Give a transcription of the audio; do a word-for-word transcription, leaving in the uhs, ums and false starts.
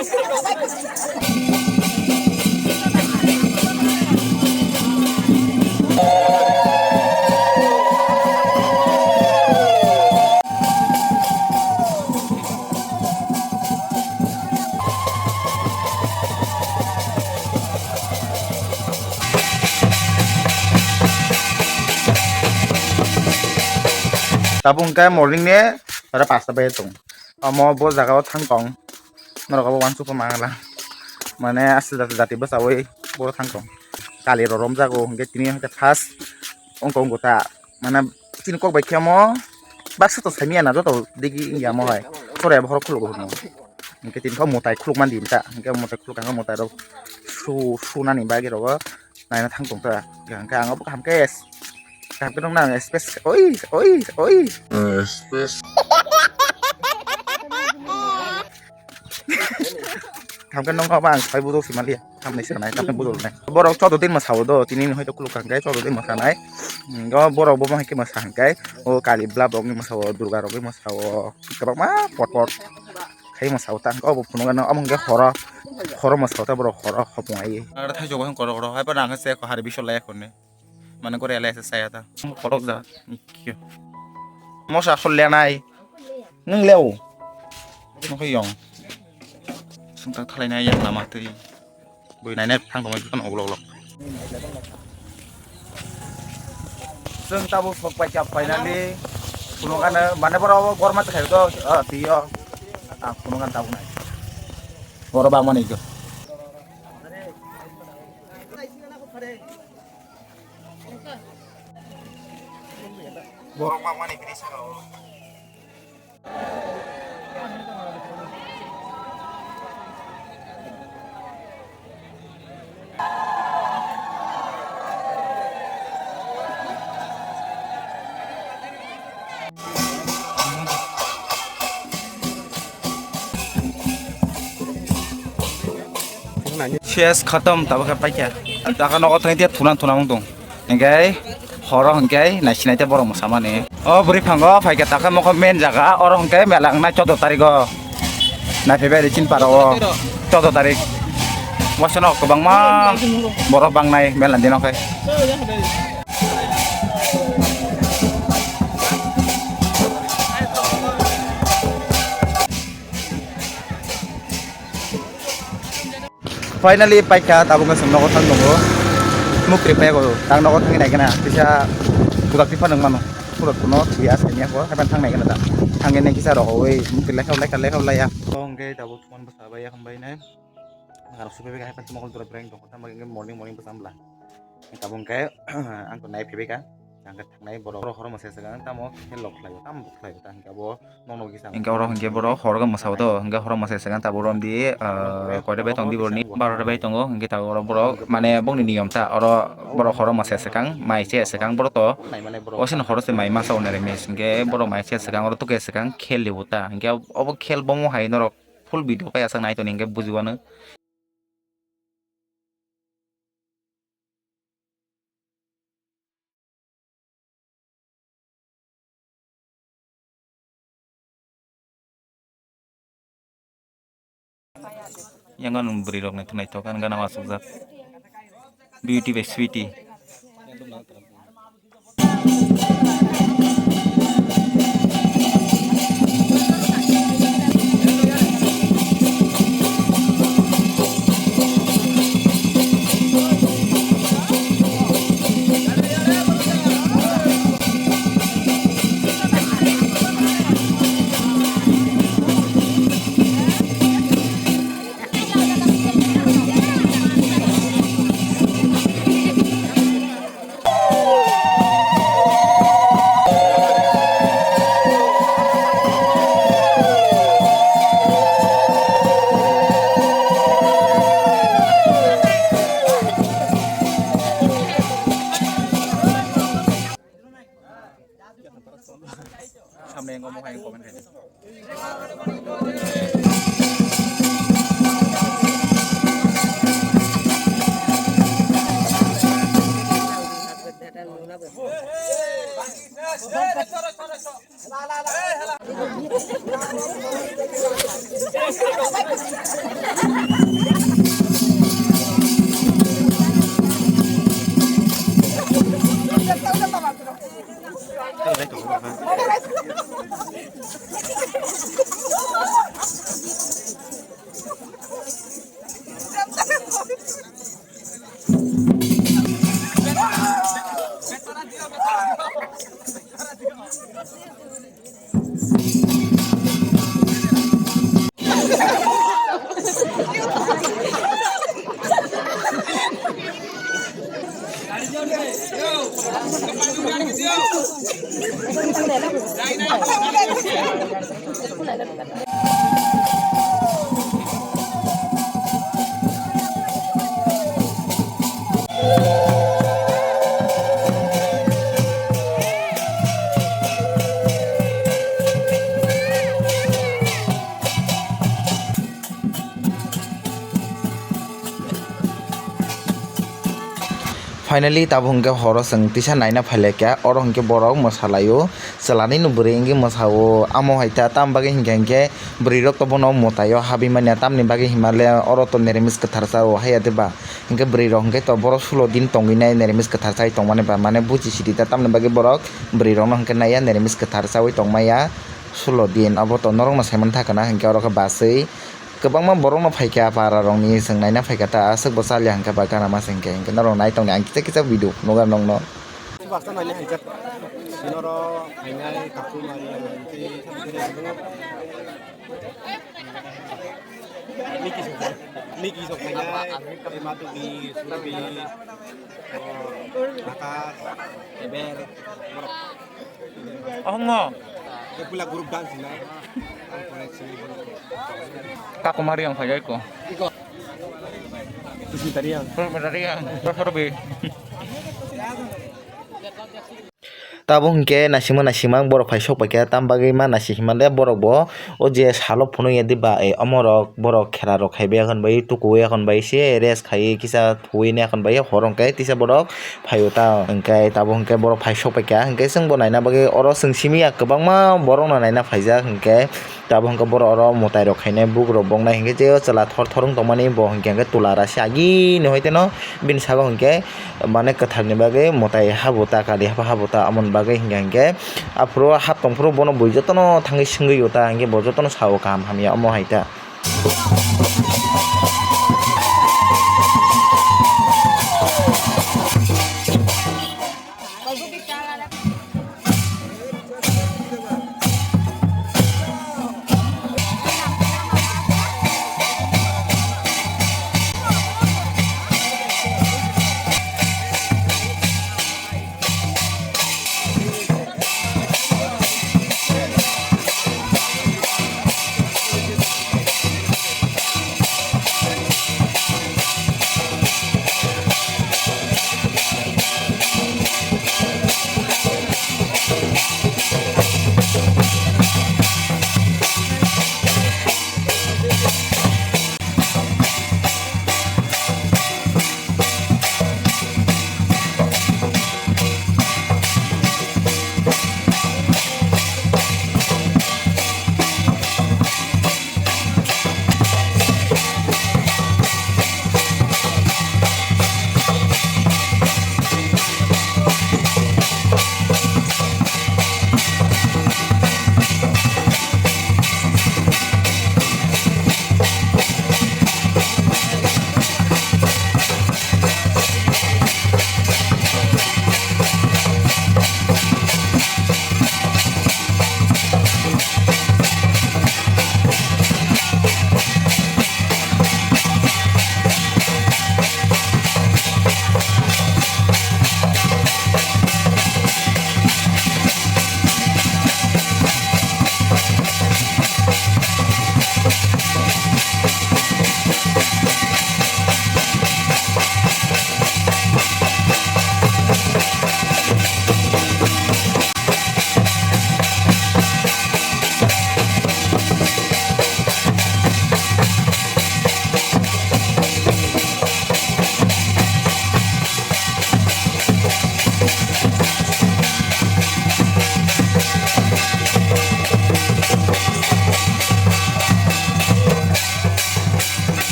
Tabuk hwnkhe morning ni oro pasta bai tong. Omo bo jaga o thang tong. Norok obo uansuk ma lang. Mane aswk jati jati bwchawi bo thang tong. Kali rw romjago hwnkhe tini hwnkhe first wngkha wngkha ta. Mane chini kok bai khe omo baksa to saimanya na joto digi wngya omo hai. Sore abo horo khuluk rw hwno. Hwnkhe tini kok mwtai khuluk man di ta. Hwnkhe mwtai khuluk ang mwtai rok su sunani bagwi rogo. Naina thang tong ta. Hwnkhe ang obo kaham khe kaham khe nukna ang space oi oi oi. Kaham khe nukna obo ang sai bujok si manliya. Tamni se nai tamni bujok nai. Borok chodo din ma sao do tini ni hoito kuluk kha hwnkhe chodo din ma sanai. Go borok bo hai khe ma sa hwnkhe o kali bla rok ni ma sao durga rok ni ma sao kwbangma pot pot. Khai ma sao ta hwnkhe obo phunukgano omo hwnkhe horo horo ma sao ta borok horo hopung ai. Ar thai jogo hwnkhe korok rok hai phano ang se ko hari biso lai khone. Mane gore lai se saya ta. Korok ja. Mosa khol le nai. Nung leo. Nung yong. Sung tak thalai nai yang lama twi. Bui nai nai thang tong kan oglok oglok. Sung tabuk sok pai kap finally. Phunukgano mane boro gorma khai do, ah, twi o. Ah, phunukgano tabuk nai. Boro bangmani jo. Borok ma mani bini saka o. Ses khatam tabuk khe paikha. Taka nogo thangwi dia thuna thuna wng tong. Hingke horo hingke naisinai te borok mwsamani. O bwrwi phango phaikha taka mokho main jaga oro hingke mela wngnai choudo tarikgo. Naiphibai ri chini para o choudo tarik. Waisa no kwbangma borok bangnai mela dino khe. Finally paikha tabuk wngkha chwng nogo thang tongo. Mukri payago tang nogo thangwi naikhe na kisa pudak tiphano wngmano. Pudak kuno thwiya saimya kho haphano thang naikhe na da. Thangwi nai kisa rohoi mukri lekha lekha lekha laiya. Tong khe tabuk thumani bwsa bai yakham bai nai. Nang rok subai bai haphano mokol dura breng tong kho tamo morning morning bwsa bwla. Tabuk hwnkhe ang to nai phaibai kha. Ang khe thangnai borok, borok horma se swkang tamo khe lok khlai o, tamo khlai o ta hwnkhe abo nokno kisa. Hwnkhe oro hwnkhe borok horo khe mwsa o to, hwnkhe horo mwsa swkang tabuk romdi, ah, koita bai tongdi borokni, barota bai tongo, hwnkhe tabuk oro borok mane bongni niyom ta, oro borok horo mwsa swkang, mai se swkang borok to, osino horo se mai masa o nare mes, hwnkhe borok mai se swkang oro tuke swkang khel libo ta, hwnkhe obo khel bomo hai norok full video khe aswk nai toni hwnkhe bujiwano. Yang kan bwrwi rok naithok naithok ang gana asukjak. Beauty by Sweety. Samne ngo mo hai comment khai. Finally, tabuk hwnkhe horo chwng tisa naina phailaikha, oro hwnkhe borok mwsalaio, chwlanino bwrwi wngwi mwsao. Amo hai ta, tamni bagwi hinkhe, hinkhe bwrwirok to bono mwtaio habwi manya, tamni bagwi hinmale oro to nirimis kwthar chao haiya de ba? Hinkhe bwrwirok hinkhe to boro sulo din tongwi nai nirimis kwthar chai tongmani ba, mane buji sidi ta, tamni bagwi borok bwrwirokno hinkhe naiya nirimis kwthar chaui tongmaya sulo din. Obo to norokno saiman thakana hinkhe oro khe baswi kwbangma borokno phaikha, para rokni chwng naina phaikha ta, aswk bo chaliya hinkhe ba gana ma se hinkhe, hinkhe norok nai tongni ang kisa kisa video phunukha nokno. Basta naina haijak. Sinoro phainai takhuk mari ang tei Niki sok, niki sok phainai, tei matugi, surbi, oh, nakas, eber, borok. Oh, ngo. Kepula group dance na. Ang konek sini. Kakumari yang phaiya ko. Kusmitari yang. Kusmitari yang. Sorbi. Tabuk hinkhe naisingma naisingma borok phai sok paikha, tam bagwi ma naising hinmale borok bo o je salo phunukya diba, eh, omorok borok khera rok khaibai yakhon bai tukuwi yakhon bai se rest khaiwi kisa thuwi yakhon bai horo hinkhe tisa borok phaio ta, hinkhe tabuk hinkhe borok phai sok paikha, hinkhe chwng bo naina bagwi oro chwng simi ya kwbangma borokno naina phaijak hinkhe. Tabuk hwnkhe borok oro mwtai rok khainai, bugrok boknai hinkhe je o chwla thor thor wng tongmani bo hinkhe hinkhe twla rasi agini hoi teno bini saka hinkhe mane kwtharni bagwi mwtai habu ta kali habu ta amoni bagwi hinkhe hinkhe aphuru hap tongphuru bono bui jotono thangwi swngwi o ta hinkhe bo jotono sao kaham hamya omo hai ta.